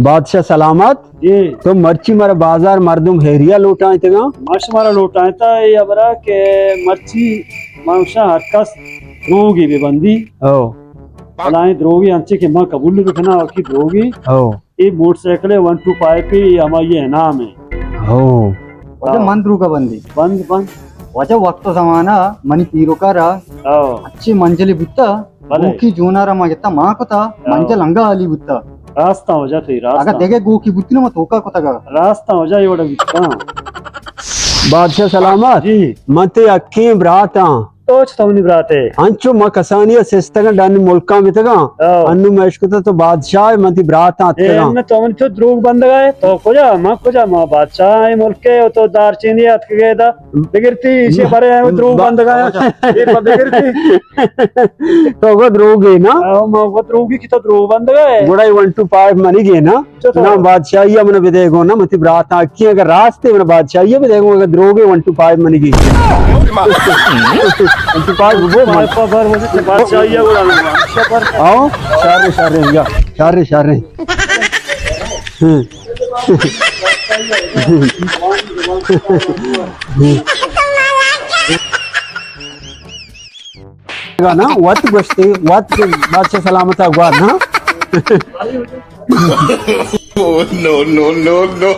بادشاہ سلامت۔ جی۔ تو مرچی مارا بازار مردم ہیریا لوٹائیں تگا؟ ما شمارا لوٹائیں تا اے ہبرا کہ مرچی ما گوشاں ہر کس دروگی بہ بندی۔ او۔ بلائیں دروگی انچے کہ ما قبول نہ بکناں، کہ دروگی۔ او۔ اے موٹر سائیکل ہے، ون ٹو فائیو پہ، اے ہمائی انعام ہے۔ او۔ واجہ، ہاں۔ من دروگا بندی۔ بند، بند۔ واجہ، وقت زمانہ منی پیروکارا، ہاں۔ اچھی منزلی بوتا۔ بلے۔ گوکی جونارا ما گتا، ما کتا، ہاں۔ منزل انگا عالی بوتا۔ راستاں واجہ تئی، راستاں۔ اگا دگہ گوکی بوتی نا، ما توکا کتگا۔ راستاں واجہ، اے وڑا بوتا۔ بادشاہ سلامت۔ جی۔ من تئی حقیں براتاں۔ تو چہ تو منی برات ئے؟ انچو ما کسانی ء سستگاں، ڈنی ملکاں بتگاں۔ او۔ انو ما اشکتا تو بادشاہ ئے، من تئی براتاں اے اتکگاں۔ نہ تو من چو دروگ بندگا ئے، تو کجا، ما کجا، ما بادشاہ اے ملک ئے، تو دارچینی اتکگے دا۔ بگرتی، ایشی برے اے دروگ با- بندگا ئے۔ اے پا بگرتی۔ تو گو دروگ ئے نا؟ او، ما گو دروگی کہ تو دروگ بندگا ئے۔ گڑا ون ٹو فائیو منی گے نا؟ چطور؟ نا، بادشاہی ء من بدے گو نا، من تئی براتاں اکی، اگر راست ئے من بادشاہی ء بدے گو، اگر دروگ ئے ون ٹو فائیو منی گی۔ ون ٹو فائیو بو من۔ خبر مجھے بادشاہی ء گڑا۔ آؤ، شر، شر، یا، شر، شر۔ ہوں۔ گا نا، وت گوشتے، وت بادشاہ سلامت ء گوا نا۔ Oh, no, no, no, no.